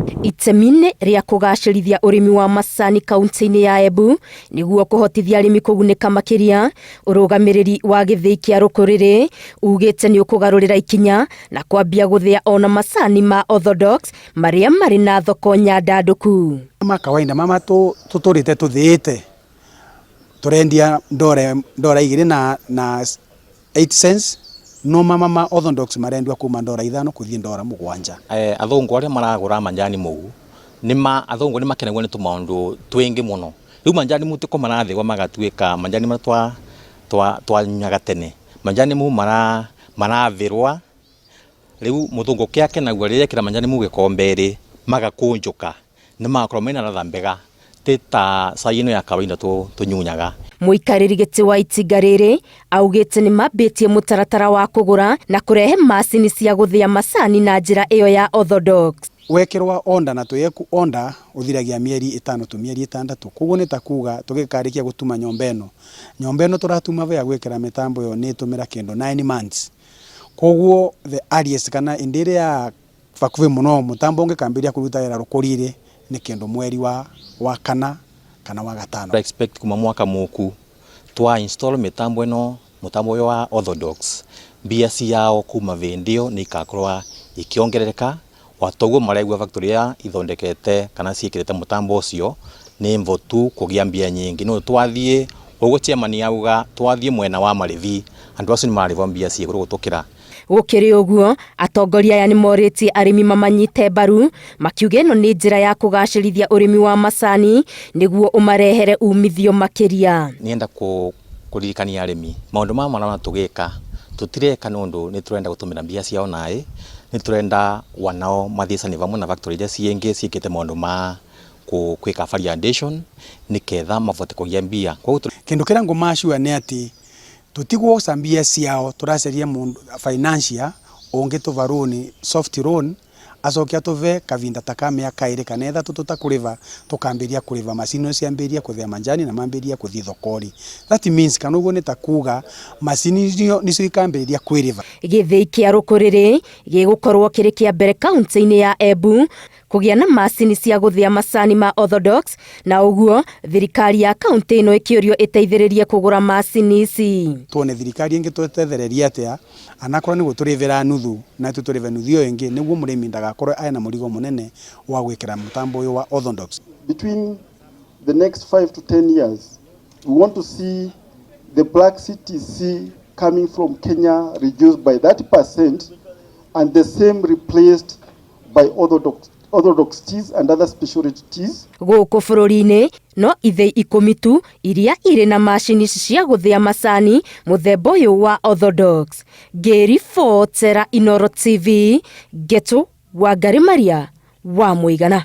Itemi-inĩ rĩa kũgacĩrithia ũrĩmi wa macani kaunti-inĩ ya Embu nĩguo kũhotithia arĩmi kũgunĩka makĩria, ũrũgamĩrĩri wa gĩthĩi kĩa Rũkũrĩrĩ ugĩte nĩ ũkũgarũrĩra ikinya na kwambia gũthĩa ona macani ma orthodox marĩa marĩ na thoko nyandandũku. Ma kawaida mama tũtũrĩte tũthĩĩte tũrendia ndora 2 na 8 cents, no mama ma orthodox marendwa kuma ndora 5 kuthie ndora 7. Athungu aria maragura manjani mou nima athungu ni makenagwo ni tumaundu twingi muno. Riu manjani mu tiko marathigwa magatuika manjani maria twanyuaga tene. Manjani mu marathirwa riu muthungu kiakenagwo riria ekira manjani mu gikombe ri magakunjuka ni magakorwo mena latha mbega ti ta cai ino ya kawaida tunyunyaga. Mũikarĩri gĩtĩ wa itinga rĩrĩ augĩte nĩ mambĩtie mũtaratara wa kũgũra na kũrehe macini cia gũthĩa macani na njĩra ĩyo ya orthodox. Wekirwa onda na tuyeku onda uthiragia mieri 5 tu mieri 6, koguo ni ta kuga tugikarikia gutuma nyomba ino. Nyomba ino turatuma ya gwikira mitambo yo ni tumira kindu 9 months, koguo the earliest kana indi ya bakuvi muno mutambo ungikambiria kuruta wira Rukuriri ni kindu mweri wa kana wa gatano. I expect kuma mwaka muku twa install mitambo ino, mutambo uyu wa orthodox, mbia ciao kuma vindio ni ikakorwa ikiongerereka. Watoguo maraigua factory ya ithondekete kana ciikirite mutambo ucio ni mvotu kugia mbia nyingi. No twathie uguo chairman auga twathie mwena wa marithi andu acio ni mararivwo mbia cia iguru gutukira. Gũkĩrĩ ũguo, atongoria aya nĩmorĩtie arĩmi mamanyite mbaru makiuga ĩno nĩ njĩra ya kũgacĩrithia ũrĩmi wa macani nĩguo ũmarehere umithio makĩria. Nienda kũririkania arĩmi maũndũ maya marona tũgĩka tũtireka nĩ ũndũ nĩ tũrenda gũtũmĩra mbia ciao naĩ, nĩ tũrenda wanao mathiĩcanie vamwe na factory iria ciĩngĩ ciĩkĩte maũndũ ma kwĩka value addition nĩketha mabote kũgĩa mbia. Koguo kĩndũ kĩrĩa ngũmacua nĩ atĩ tũtigwoca mbia ciao, tũracaria mũndũ financier ũngĩtũva loan, soft loan, acoke atũve kavinda ta ka mĩaka 2 kana 3 tũtakũrĩva, tũkambĩrĩria kũrĩva macini ciambĩrĩria kũthĩa manjani na mambĩrĩria kũthiĩ thokori. That means kana ũguo nĩ ta kuga macini icio nĩcio ikambĩrĩria kwĩrĩva. Gĩthĩi kĩa Rũkũrĩrĩ gĩgũkorwo kĩrĩ kĩa mbere kaunti-inĩ ya Embu kũgĩa na macini cia gũthĩa macani ma orthodox, na ũguo thirikari ya kaunti ĩno ĩkĩũrio ĩteithĩrĩrie kũgũra macini ici. Tuone thirikari ĩngĩtũtethereria atĩa anakorwo nĩ gũtũrĩvĩra nuthu na tũtũrĩve nuthu ĩyo ĩngĩ nĩguo mũrĩmi ndagakorwo ena mũrigo mũnene wa gwĩkĩra mũtambo ũyũ wa orthodox. Between the next 5 to 10 years, we want to see the black CTC coming from Kenya reduced by 30% and the same replaced by orthodox teas and other specialty teas. Gũkũ bũrũri-inĩ no ithĩi 10 tu iria irĩ na macini cia gũthĩa macani mũthemba ũyũ wa orthodox. Ngĩribotera Inooro TV, Ngetu Wangari Maria wa Mũigana.